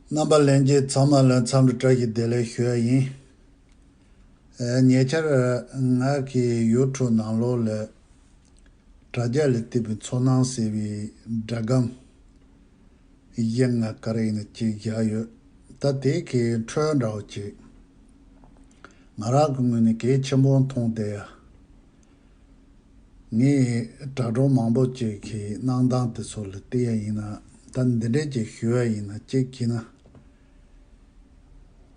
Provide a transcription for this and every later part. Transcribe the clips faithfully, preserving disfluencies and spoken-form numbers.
རྣམ་པ་ལྷན་རྒྱས་ཚང་མ་ལ་འཚམས་འདྲི་བཀྲ་ཤིས་བདེ་ལེགས་ཞུ་ཡ་ཡིན། ཨེ། ཉེ་ཆར་ང་གི་ཡུ་ཊུབ་ནང་ལོགས་ལ་དྲ་རྒྱ་ལ་བརྟེན་པའི་ཚོར་སྣང་ཟེར་བའི་སྒྲ་སྒམ་གཞན་ང་ག་རེ་ཡིན་ན་གཅིག་བཞག་ཡོད། ད་དེ་གི་འཕྲོས་འདྲ་བོ་ཅིག་ང་རང་གི་ངོས་ནས་གལ་ཆེན་པོ་མཐོང་བསྡད་ཡ། ངས་དྲ་གྲོགས་མང་པོ་ཅིག་གི་གནང་སྟངས་དེ་ཚོ་ལ་བལྟས་ཡ་ཡིན་ན། ད་འདི་འདྲས་ཅིག་ཞུ་ཡ་ཡིན་ན། གཅིག་བྱས་ན་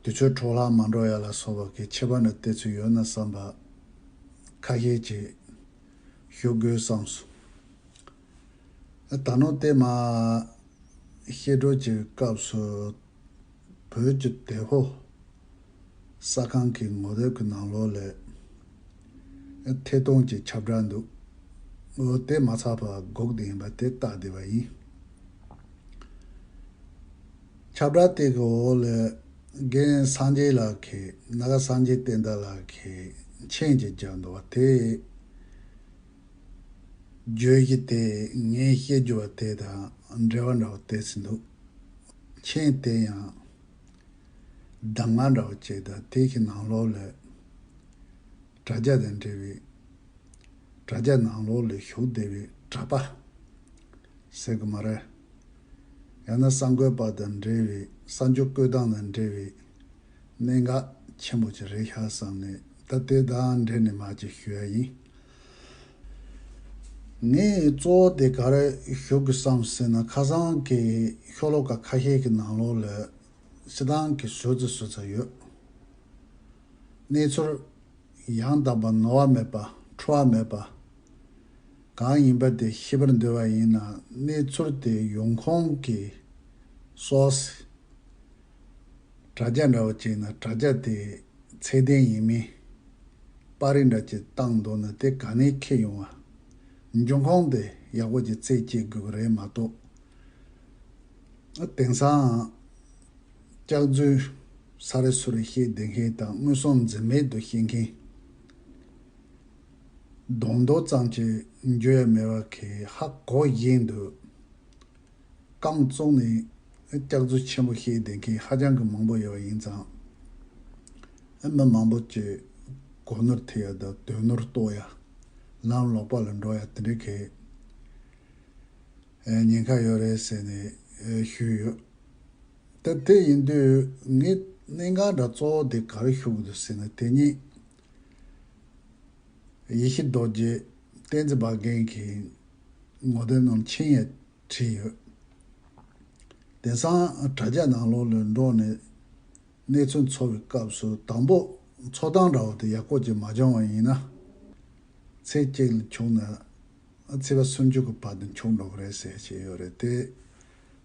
དུས་ཚོད་འཕྲོ་བརླག་མ་འགྲོ་ཡ་ལ་སོགས་པ་གི་ཁྱད་པར་འདྲ་དེ་ཚོ་ཡོད་ན་བསམ་པ་ཁ་ཤས་ཅིག་ཞུ་དགོས་བསམ་སོང་། ད་ནོ་དེ་མ་བཤད་སྒྲོས་ཀྱི་སྐབས་སུ་བོད་ཀྱི་དེ་ཕོ་ས་ཁང་གི་ངོ་དེབ་ཀྱི་ནང་ལོགས་ལ་ཐད་གཏོང་གི་ཁྱབ་བསྒྲགས་འདུག་འོ་དེ་མ་ཚར་བར་སྒུག་བསྡད་ཡིན་པ་དེ་ལྟ་བསྡད་པ་ཡིན། ཁྱབ་བསྒྲགས་དེ་གི་འོག་ལ་རྒན་སངས་རྒྱས་ལགས་ཀྱིས། ནཱ་ག་སངས་རྒྱས་བསྟན་དར་ལགས་ཀྱིས་མཆན་ཅིག་བརྒྱབ་འདུག་པ་དེ། བརྗོད་གཞི་དེ་ངས་བཤད་རྒྱུ་བ་དེ་དང་འབྲེལ་བ་འདྲ་བོ་དེ་ཟིན་འདུག་མཆན་དེ་ཡང་གདམས་ངག་འདྲ་བོ་བྱས་དང་དེ་གི་ནང་ལོགས་ལ་དྲ་རྒྱ་དང་འབྲེལ་བའི་དྲ་རྒྱ་ནང་ལོགས་ལ་ཞུགས་བསྡད་པའི་གྲྭ་པ་ཟེར་གི་མ་རེད། ཡང་ན་གསར་འགོད་པ་དང་འབྲེལ་བའི་གསར་འགྱུར་བཀོད་སྟངས་དང་འབྲེལ་བའི་གནད་འགག་ཆེན་པོ་ཅིག་རེད་ཤག་བསམ་ནས། ད་དེ་དང་འབྲེལ་ནས་མར་ཅིག་ཞུ་ཡ་ཡིན། ངས་གཙོ་བོ་དེ་ག་རེ་ཞུ་དགོས་བསམ་ཟེར་ན། ཁ་སང་གི་ཤོ་ལོ་ཀ་ཁ་ཤས་ཀྱི་ནང་ལོགས་ལ་སྤྱིར་བཏང་གི་ཟུར་ཙམ་ཟུར་ཙམ་ཡོད། གནས་ཚུལ་ཡང་དག་པ་ནོར་བ་མེད་པ་འཁྲུལ་བ་མེད་པ་གང་ཡིན་པ་དེ་ཤེས་པར་འདོད་པ་ཡིན་ན། གནས་ཚུལ་དེ་ཡོང་ཁུངས་ཀྱི་སོར་སི་དྲ་རྒྱ་འདྲ་བོ་ཅིག་ན་དྲ་རྒྱ་དེ་ཚད་ལྡན་ཡིན་མིན་པར་རིས་འདྲ་ཅིག་བཏང་འདུག་ན་དེ་ག་ནས་འཁྱེར་ཡོང་བ། འབྱུང་ཁུངས་དེ་ཡག་པོ་ཅིག་རྩད་གཅོད་དགོས་ཀྱི་རེད་མ་གཏོགས། དེང་སང་སྐྱག་རྫུན་ས་རེ་སུ་རེ་བཤད་བསྡད་མཁན་དང་མངོན་སུམ་འཛེམ་མེད་དུ་བཤད་མཁན། གདོང་མདོག་ཙམ་གྱིས་འགྱུར་ཡ་མེད་པ་གི་ཧ་གོ་བཞིན་དུ་རྐང་བཙུགས་ནས་སྐྱག་རྫུན་ཆེན་པོ་བཤད་བསྡད་མཁན་ཧ་ཅང་གི་མང་པོ་ཡོད་པ་ཡིན་ཙང་། མི་མང་པོ་ཅིག་གོ་ནོར་ཐེབས་ཡ་དང་དོན་ནོར་རྟོགས་ཡ། ལམ་ལོག་པ་ལ་འགྲོ་ཡ་དེ་འདྲའི་གི་ཉེན་ཁ་ཡོད་རེད་ཟེར་ནས་ཞུས་ཡོད། ད་དེ་ཡིན་དུས་ངས་གནད་འགག་འདྲ་གཙོ་བོ་དེ་ག་རེ་ཞུ་གི་འདུག་ཟེར་ན། དེ་ཉིད་ཡེ་ཤེས་རྡོ་རྗེ་བསྟན་འཛིན་དཔལ་ལྡན་གྱི་ངོ་དེབ་ནང་མཆན་ཡང་བྲིས་ཡོད། དེང་སང་དྲ་རྒྱ་ནང་ལོགས་ལ་འགྲོ་ནས་གནས་ཚུལ་འཚོལ་བའི་སྐབས་སུ། དང་པོ་འཚོལ་སྟངས་འདྲ་བོ་དེ་ཡག་པོ་ཅིག་མ་བྱུང་བ་ཡིན་ན། ཚེས་གཅིག་ལ་བྱུང་ན་ཚེས་པ་སུམ་ཅུ་གི་བར་དུ་བྱུང་འགྲོ་གི་རེད་ཟེར་བྱས་ཡོད་རེད་དེ།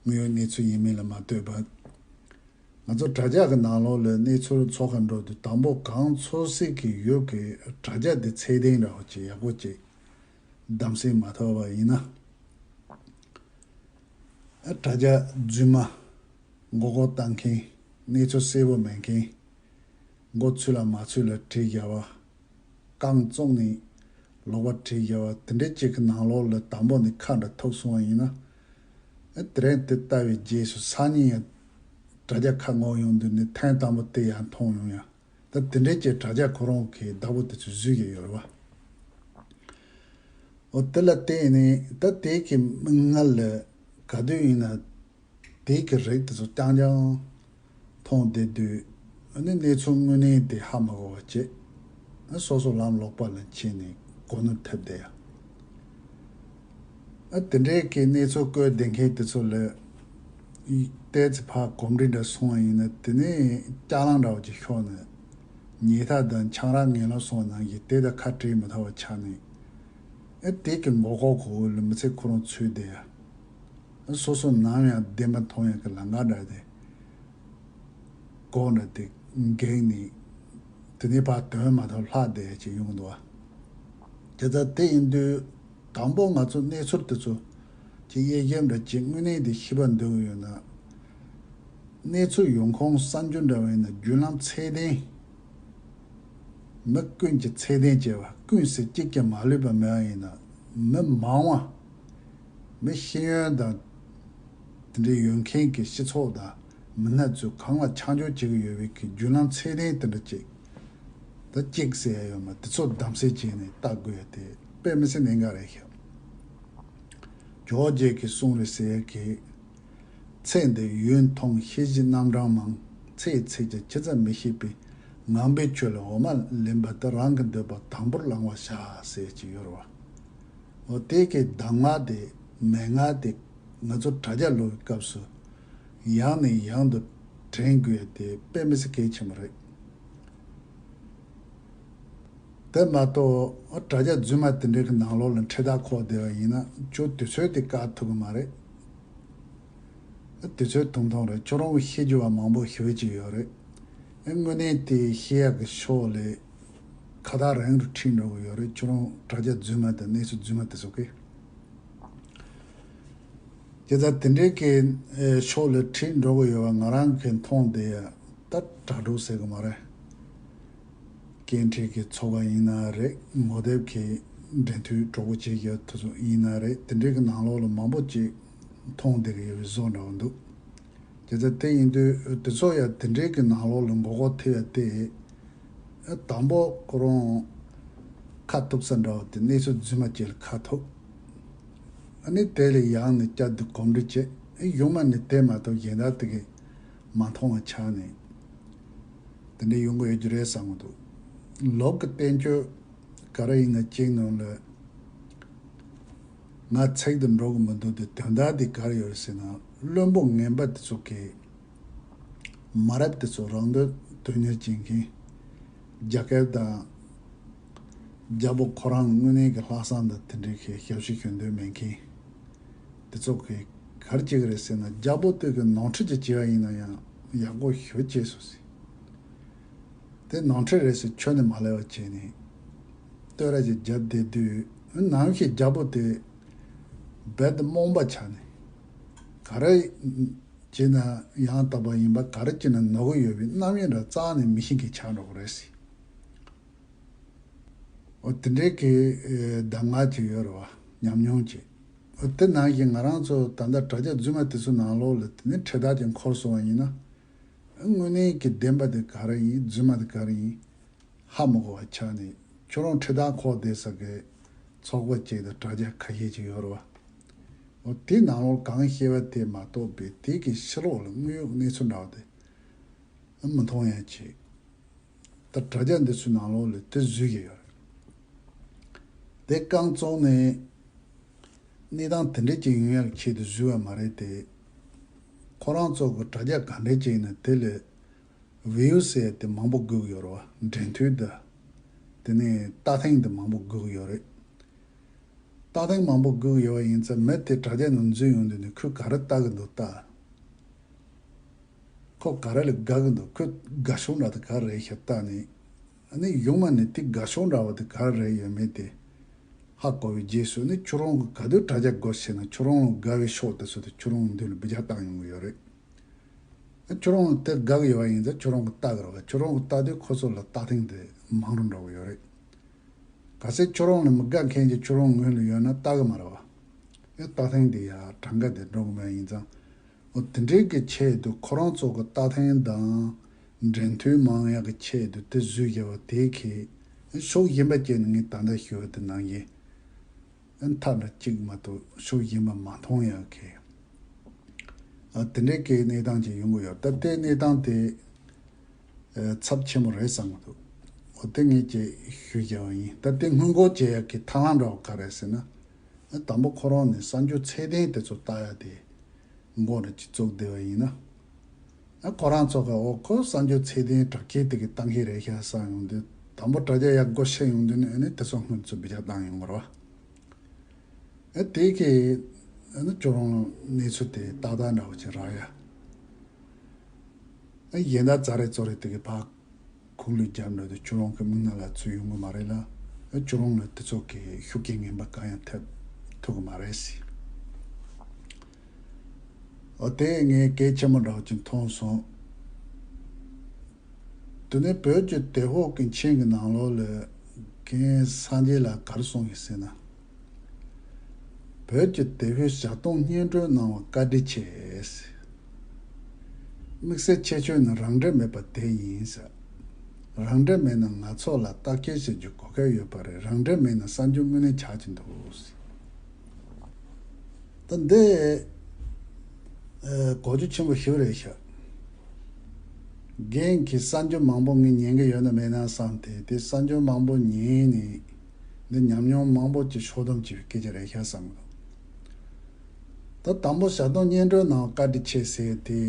དངོས་ཡོད་གནས་ཚུལ་ཡིན་མིན་ལ་མ་ལྟོས་པར། ང་ཚོ་དྲ་རྒྱ་གི་ནང་ལོགས་ལ་གནས་ཚུལ་འཚོལ་ག་འགྲོ་དུས། དང་པོ་གང་འཚོལ་སྲིད་ཀྱི་ཡོད་ཀྱི་དྲ་རྒྱ་འདི་ཚད་ལྡན་འདྲ་བོ་ཅིག་ཡག་པོ་ཅིག་གདམ་གསེས་མ་ཐོབ་པ་ཡིན་ན། དྲ་རྒྱ་རྫུན་མ་མགོ་སྐོར་བཏང་མཁན། གནས་ཚུལ་གསལ་པོ་མེད་མཁན། མགོ་ཚོས་ལ་མ་ཚོས་ལ་བྲིས་བཞག་པ། རྐང་བཙུགས་ནས་ལོག་པ་བྲིས་བཞག་པ་དེ་འདྲའི་ཅིག་གི་ནང་ལོགས་ལ་དང་པོ་ནས་ཁ་འདྲ་ཐུག་སོང་བ་ཡིན་ན། ཨེ། དེ་རིང་དེ་ལྟ་བའི་རྗེས་སུ་སང་ཉིན་ཡང་དྲ་རྒྱ་ཁ་སྔོག་ཡོང་དུས་ནས་ཐེངས་དང་པོ་དེ་ཡང་མཐོང་ཡོང་ཡ། ད་དེ་འདྲའི་ཅིག་དྲ་རྒྱ་ཁོ་རང་གི་བདག་པོ་དེ་ཚོས་བཟོས་ཀྱི་ཡོད་རེད་བ། འོ་དེ་ལ་བརྟེན་ནས་ད་དེ་གི་མིག་སྔར་ལ་ག་དུས་ཡིན་ན། དེ་གི་རིགས་དེ་ཚོ་རྐྱང་རྐྱང་མཐོང་བསྡད་དུས། ཨ་ནི་གནས་ཚུལ་དངོས་གནས་དེ་ཧ་མ་གོ་བ་བྱས། ཨ། སོ་སོ་ལམ་ལོག་པ་ལ་ཕྱིན་ནས་གོ་ནོར་ཐེབས་བསྡད་ཡ། ཨ། དེ་འདྲའི་གི་གནས་ཚུལ་བཀོད་བསྡད་མཁན་དེ་ཚོ་ལ་ཏོག་ཙམ་ཕར་གོམས་འདྲིས་འདྲ་སོང་བ་ཡིན་ན། དེ་ནས་ལྕགས་ལམ་འདྲ་བོ་ཅིག་ཤོར་ནས་ཉེས་ཐག་དང་ཆང་རག་ངན་ལོག་སོང་བ་ནང་བཞིན་དེ་དང་ཁ་བྲལ་མི་ཐུབ་པ་ཆགས་ནས། ཨ། དེ་གི་མགོ་སྐོར་གོ་ལ་མི་ཚེ་ཁོ་རང་ཚུད་བསྡད་ཡ། སོ་སོ་ནམ་ཡང་བདེན་པ་མཐོང་ཡག་གི་ལམ་ཁ་འདྲ་དེ་སྒོ་ནས་དེ་འགེངས་ནས། དེ་ནས་ཕར་དོན་མ་ཐོག་ལྷག་བསྡད་ཅིག་ཡོང་འདུག་བ། དེ་ལྟར་དེ་ཡིན་དུས་དང་པོ་ང་ཚོ་གནས་ཚུལ་དེ་ཚོ་ཅིག་དབྱེ་ཞིབ་འདྲ་ཅིག་དངོས་གནས་དེ་ཤེས་པ་འདོད་ཀྱི་ཡོད་ན། གནས་ཚུལ་ཡོང་ཁུངས་གསར་འགྱུར་འདྲ་བ་ཡིན་ན་བརྒྱུད་ལམ་ཚད་ལྡན། མི་ཀུན་གྱིས་ཚད་ལྡན་བྱས་པ། ཀུན་གཟིགས་གཅིག་ཀྱང་མ་ལུས་པ་མེད་པ་ཡིན་ན། མི་མང་བ། མི་ཤེས་ཡོན་དང་དེ་འདྲའི་ཡོད་མཁན་གྱི་སྤྱི་ཚོགས་དང་ མི་སྣ་ཚོས་གང་ལ་ཆ་འཇོག་བྱེད་ཀྱི་ཡོད་པའི་གི་བརྒྱུད་ལམ་ཚད་ལྡན་དེ་འདྲ་ཅིག་ད་གཅིག་ཟེར་ཡ་ཡོད་མ་དེ་ཚོ་གདམ་གསེས་བྱས་ནས་ལྟ་དགོས་ཡ་དེ་དཔེ་མི་སྲིད་གནད་འགག་རེད་ཤག་ཇོ་བོ་རྗེ་གིས་གསུངས་རེད་ཟེར་ཡ་གི། ཚེ་འདི་ཡུན་ཐུང་ཤེས་བཞིན་རྣམ་གྲངས་མང་། ཚེ་ཡི་ཚད་ཀྱང་ཇི་ཙམ་མི་ཤེས་པས། ངང་པའི་ཆོས་ལ་འོ་མ་ལེན་པ་དེ་རང་གི་འདོད་པ་དང་པོར་བླང་བར་བྱ་ཟེར་གྱི་ཡོད་རེད་བ། འོ་དེ་གའི་གདམས་ངག་དེ་མན་ངག་དེ་ང་ཚོ་དྲ་རྒྱ་ཀློག་པའི་སྐབས་སུ་ཡང་ནས་ཡང་དུ་དྲན་དགོས་ཡ་དེ་དཔེ་མི་སྲིད་གལ་ཆེན་པོ་རེད། དེ་མ་གཏོགས་དྲ་རྒྱ་རྫུན་མ་དེ་འདྲའི་གི་ནང་ལོགས་ལ་འཕྲེད་དར་འཁོར་བསྡད་པ་ཡིན་ན་ཁྱོད་དུས་ཚོད་དེ་བཀག་ཐུབ་གི་མ་རེད། དུས་ཚོད་ཐུང་ཐུང་རེད། ཁྱོད་རང་གི་ཤེས་རྒྱུ་བ་མང་པོ་ཞེ་པོ་ཅིག་ཡོད་རེད། དངོས་གནས་དེ་ཤེས་ཡག་གི་ཕྱོགས་ལས་ཁ་ཐག་རིང་རུ་ཁྲིད་འགྲོ་གི་ཡོད་རེད། ཁྱོད་རང་དྲ་རྒྱ་རྫུན་མ་དང་གནས་ཚུལ་རྫུན་མ་དེ་ཚོ་གིས། དེ་ལྟར་དེ་འདྲའི་གི་ཨེ་ཕྱོགས་ལ་ཁྲིད་འགྲོ་གི་ཡོད་པ་ང་རང་གི་མཐོང་བསྡད་ཡ་ད་དྲ་གྲོགས་ཟེར་གི་མ་རེད། སྐད་འཕྲིན་གྱི་ཚོགས་པ་ཡིན་ན་རེད། ངོ་དེབ་ཀྱི་འབྲེལ་མཐུད་གྲོགས་པོ་བྱེད་ཡ་དེ་ཚོ་ཡིན་ན་རེད། དེ་འདྲའི་གི་ནང་ལོགས་ལ་མང་པོ་ཅིག་མཐོང་བསྡད་གི་ཡོད་པའི་བཟོ་འདྲ་བོ་འདུག་དེ་ཚོ་དེ་ཡིན་དུས་དེ་ཚོ་ཡ་དེ་འདྲའི་གི་ནང་ལོགས་ལ་མགོ་སྐོར་ཐེབས་ཡ་དེ། དང་པོ་ཁོ་རང་ཁ་ཐུག་ས་འདྲ་བ་དེ་གནས་ཚུལ་རྫུན་མ་ཅིག་ལ་ཁ་ཐུག་ཨ་ནི་དེ་ལས་ཡང་ནས་བསྐྱར་དུ་གོམས་འདྲིས་བྱེད། ཨེ་ཡོང་མ་ནས་དེ་མ་གཏོགས་གཞན་དག་དེ་གས་མ་མཐོང་བ་ཆགས་ནས་དེ་འདྲ་ཡོང་གི་ཡོད་རྒྱུ་རེད་བསམ་གི་འདུག་ལོག་གི་བསྟན་བཅོས་ག་རེ་ཡིན་ན་གཅིག་ནང་ལ་ང་ཚིག་ཏུ་འགྲོ་གི་མི་འདུག་དེ་དོན་དག་དེ་ག་རེ་ཡོད་རེད་ཟེར་ན་བླུན་པོ་ངན་པ་དེ་ཚོ་གིས། མ་རབས་དེ་ཚོ་རང་དོན་དོན་གཉེར་བྱེད་མཁན། རྒྱ་སྐད་དང་། རྒྱལ་པོ་ཁོ་རང་དངོས་གནས་ཀྱི་ལྷག་བསམ་དང་དེ་འདྲའི་གི་ཞབས་ཕྱི་ཞུ་འདོད་མེད་མཁན། དེ་ཚོ་གི་ག་རེ་བྱེད་ཀྱི་རེད་ཟེར་ན་རྒྱལ་པོ་དེ་གི་ནོར་འཁྲུལ་གྱི་བྱས་པ་ཡིན་ན་ཡང་ཡག་པོ་ཞེ་པོ་བྱས་སོང་ཟེར། དེ་ནོར་འཁྲུལ་རེད་ཟེར་ཁྱོན་ནས་མ་སླེབས་པ་བྱས་ནས། བསྟོད་ར་ཅིག་བརྒྱབ་བསྡད་དུས་ནམ་ཞིག་རྒྱལ་པོ་དེ་རྦད་དེ་རྨོངས་པ་ཆགས་ནས། ག་རེ། བྱས་ན་ཡང་དག་པ་ཡིན་པ་ག་རེ་བྱས་ན་ནོར་གི་ཡོད་པའི་རྣམ་གཡེང་འདྲ་རྩ་ནས་མི་ཤེས་མཁན་ཆགས་འགྲོ་གི་རེད་ཟེར། འོ་དེ་འདྲའི་གི་གདམས་ངག་ཅིག་ཡོད་རེད་བ། ཉམས་མྱོང་ཅིག་འོ་དེ་ནང་བཞིན་ང་རང་ཚོ་ད་ལྟ་དྲ་རྒྱ་རྫུན་མ་དེ་ཚོ་ནང་ལོགས་ལ་དེ་ནས་འཕྲེད་དར་ཅིག་འཁོར་སོང་བ་ཡིན་ན། དངོས་གནས་ཀྱི་བདེན་པ་དེ་ག་རེ་ཡིན་རྫུན་མ་དེ་ག་རེ་ཡིན། ཧ་མ་གོ་བ་ཆགས་ནས་ཁྱོད་རང་འཕྲེད་དར་འཁོར་བསྡད་ས་གི་ཚོགས་པ་གཅིག་དང་དྲ་རྒྱ་ཁ་ཤས་ཅིག་ཡོད་རེད་བ། འོ་དེ་ནང་ལོགས་གང་བཤད་པ་དེ་མ་གཏོགས་པའི་དེ་གི་ཕྱི་ལོགས་ལ་དངོས་ཡོད་གནས་ཚུལ་འདྲ་བ་དེ་མི་མཐོང་ཡ་ཅིག་ད་དྲ་རྒྱ་འདི་ཚོའི་ནང་ལོགས་ལ་དེ་བཟོས་ཀྱི་ཡོད་རེད། དེ་རྐང་བཙུགས་ནས་གནས་སྟངས་དེ་འདྲ་ཅིག་ཡོང་ཡ་ཆེད་དུ་བཟོས་པ་མ་རེད་དེ། ཁོ་རང་ཚོ་གི་དྲ་རྒྱ་ག་འདྲ་ཅིག་ཡིན་ན་དེ་ལས། བིའུ་ཟེར་དེ་མང་པོ་དགོས་ཀྱི་ཡོད་རེད་བ། འབྲེལ་མཐུད་དེ། དེ་ནས་ལྟ་ཐེངས་དེ་མང་པོ་དགོས་ཀྱི་ཡོད་རེད། ལྟ་ཐེངས་མང་པོ་དགོས་ཀྱི་ཡོད་པ་ཡིན་ཙང་མི་དེ་དྲ་རྒྱ་ནང་འཛུལ་ཡོང་དུས་ནས་ཁོས་ག་རེ་ལྟ་གི་འདུག་ལྟ། ཁོ་ག་རེ་ལ་དགའ་གི་འདུག་ཁོས་དགའ་ཕྱོགས་འདྲ་དེ་ག་རེ་རེད་ཤག་ལྟ་ནས། ཨ་ནི་ཡོང་མ་ནས་དེ་དགའ་ཕྱོགས་འདྲ་བ་དེ་ག་རེ་རེད་ཡོད་མེད་དེ། ཧ་གོ་བའི་རྗེས་སུ་ནི་ཁྱོད་རང་གི་ག་དུས་དྲ་རྒྱ་སྒོ་ཕྱེ་ན་ཁྱོད་རང་ལ་དགའ་བའི་ཕྱོགས་དེ་ཚོ་དེ་ཁྱོད་རང་མདུན་ལ་འབུད་རྒྱག་བཏང་ཡོང་གི་ཡོད་རེད། ཁྱོད་རང་དེར་དགའ་གི་ཡོད་པ་ཡིན་ཙང་ཁྱོད་རང་གི་ལྟ་གི་རེད་བ། ཁྱོད་རང་གི་ལྟ་དུས་ཁོ་ཚོ་ལ་ལྟ་ཐེངས་དེ་མང་རུ་འགྲོ་གི་ཡོད་རེད། གལ་སྲིད་ཁྱོད་རང་ལ་མི་དགའ་མཁན་གྱི་ཁྱོད་རང་ངོས་ལ་ཡོད་ན་ལྟ་གི་མ་རེད་བ། ཨེ་ལྟ་ཐེངས་དེ་ཡ་གྲངས་ཀ་དེ་འགྲོ་གི་མེད་ཡིན་ཙང་། འོ་དེ་འདྲའི་གི་ཆེད་དུ་ཁོ་རང་ཚོ་གི་ལྟ་ཐེངས་དང་འབྲེལ་མཐུད་མང་ཡག་གི་ཆེད་དུ་དེ་བཟོས་བཞག་པ་དེ་གི་ཕྱོགས་གཞན་པ་བྱས་ནས་ངས་ད་ལྟ་ཞུས་པ་དེ་ནང་བཞིན། མཐའ་འདྲ་གཅིག་མ་གཏོགས་ཕྱོགས་གཞན་པ་མ་མཐོང་ཡག་གི། ཨ་དེ་འདྲའི་གི་གནས་སྟངས་ཅིག་ཡོང་གི་ཡོད། ད་ལྟའི་གནས་སྟངས་དེ་ཨ་ཚབས་ཆེན་པོ་རེད་བསམ་གི་འདུག་འོ་དེ་ངས་ཅིག་ཞུས་བཞག་པ་ཡིན། ད་ལྟའི་སྔོན་འགོག་བྱེད་ཡག་གི་ཐབས་ལམ་འདྲ་བ་ག་རེ་ཟེར་ན། ཨ་དང་པོ་ཁོ་རང་ནས་གསར་འགྱུར་ཚད་ལྡན་དེ་ཚོ་ལྟ་ཡག་དེ་མགོ་ནས་ཅིག་བཙུགས་བསྡད་པ་ཡིན་ན། ཨ་ཁོ་རང་ཚོ་ག་འོ་ཁོ་གསར་འགྱུར་ཚད་ལྡན་དྲ་རྒྱ་དེ་གི་ལྟ་མཁན་རེད་ཤག་བསམ་ཡོང་དུས་དང་པོ་དྲ་རྒྱ་ཡར་སྒོ་ཕྱེ་ཡོང་དུས་ནས་ཨ་ནི་དེ་ཚོ་སྔོན་ཚུད་འབུད་རྒྱག་བཏང་ཡོང་གི་རེད་བ། ཨ་དེ་གི་ཨ་ནི་ཁྱོད་རང་གནས་ཚུལ་དེ་ཏག་ཏག་འདྲ་བོ་ཅིག་རག་ཡ། ཨ་གཞན་དག་ཙ་རེ་ཙོ་རེ་དེ་གི་ཕར་ཁུག་ལུས་རྒྱབ་འགྲོ་དུས་ཁྱོད་རང་གི་མིག་ནང་ལ་ཚུད་ཡོང་གི་མ་རེད་ལ། ཨ་ཁྱོད་རང་ལ་དེ་ཚོ་གི་ཤུགས་རྐྱེན་ངན་པ་གང་ཡང་ཐེབས་ཐུབ་གི་མ་རེད་ཟེར། འོ་དེ་ངས་གལ་ཆེན་པོ་འདྲ་བོ་ཅིག་མཐོང་སོང་། དེ་ནས་བོད་ཀྱི་དེབ་ཕོགས་ཀྱི་མཆན་གྱི་ནང་ལོགས་ལ་རྒན་སངས་རྒྱས་ལགས་ག་རེ་གསུངས་ཡོད་ཟེར་ན། བོད་ཀྱི་དེབ་ཕོགས་ཞག་སྟོང་སྙན་སྒྲོན་གནང་བར་བཀའ་དྲིན་ཆེ། དམིགས་བསལ་ཁྱད་ཆོས་ནི་རང་འགྲེལ་མེད་པ་དེ་ཡིན་ཟེར། རང་འགྲེལ་མེད་ན་ང་ཚོ་ལ་བརྟག་དཔྱད་བྱེད་རྒྱུ་གོ་སྐབས་ཡོད་པ་རེད། རང་འགྲེལ་མེད་ན་གསར་འགྱུར་དངོས་གནས་ཆགས་ཀྱི་འདུག་ཟེར། ད་འདི་ཨ་གོ་རྒྱུ་ཆེན་པོ་ཞིག་རེད་ཤག་རྒན་གྱིས་གསར་འགྱུར་མང་པོ་ངས་ཉན་གྱི་ཡོད་ན་མེད་ན་བསམ་སྟེ། དེ་གསར་འགྱུར་མང་པོ་ཉན་ནས་འདི་ཉམས་མྱོང་མང་པོ་ཅིག་ཕྱོགས་བསྡོམས་བྱེད་པའི་སྐད་ཆ་རེད་ཤག་བསམ་གི། ད་དང་པོ་ཞལ་གདམས་སྙན་སྒྲོན་ནང་བཀའ་དྲིན་ཆེ་ཟེར་དེ།